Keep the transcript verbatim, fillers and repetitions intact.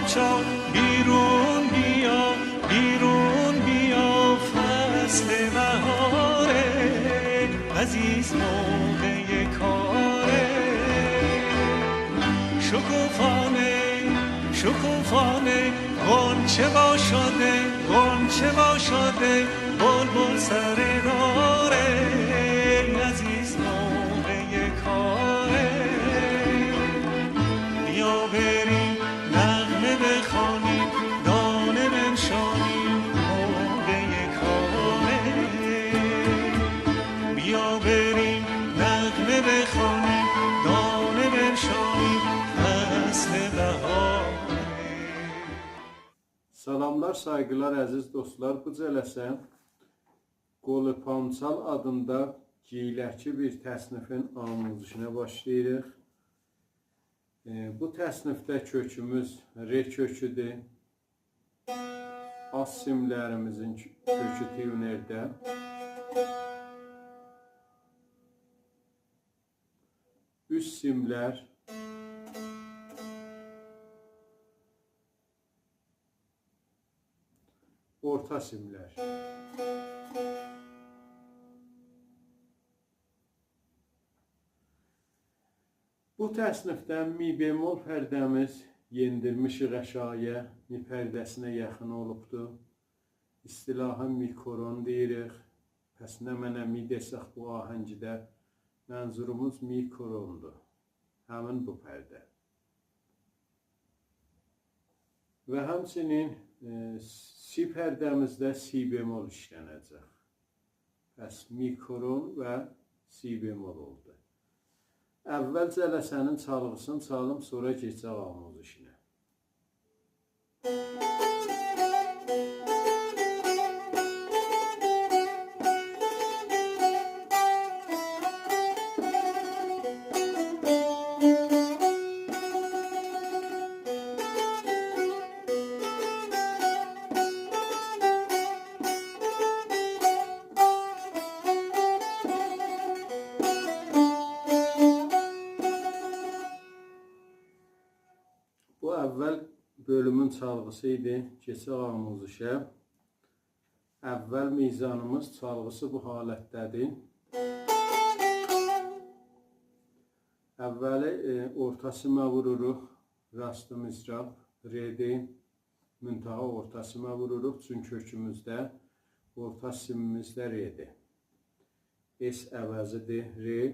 چا بیرون بیا، بیرون بیا، فصل بهاره، عزیز موقع کاره. شکوفانه، شکوفانه، غنچه وا شده، غنچه وا شده، بلبل سر داره، عزیز موقع کاره. بیا بریم نغمه بخوانیم، دانه بنشانیم، موقع کاره. بیا بریم نغمه بخوانیم، دانه بنشانیم، فصل بهاره. سلاملار، سایغیلار، عزیز دوستلار. بو جلسه قول پامچال آدیندا گیلکی بیر تصنیفین آموزشینه باشلاییریق. ائ، بو تصنیفده کؤکوموز ر کؤکودور. آلت سیملریمیزین کؤ-، کؤکو تیونرده. اوست سیملر، اورتا سیملر. بو تصنیفده می بمل پرده‌میز یئندیرمیشیک آشاغییا، می پرده‌سینه یاخین اولوبدور. اصطلاحاً می کرن دئییریک. پس نمنه می دئسک بو آهنگده، منظوروموز می کرن‌دور. همین بو پرده. و همچنین، ائ، سی پرده‌میزده سی بمل ایشلنه‌جک. پس می کرن و سی بمل اولدو. اول جلسه‌نین چالغیسینی چالیم، سونرا کئچک آموزشینه. بو اول بؤلومون چالغیسی ایدی. کئچک آموزشه. اول میزانیمیز، چالغیسی بو حالتده‌دیر. اولی، ائ، اورتا سیمه ووروروق. راست مضراب، رئدیر. منتها اورتا سیمه ووروروق، چونکی کؤکوموزده اورتا سیمیمیز ده رئدیر. اس عوضی‌دیر، ر.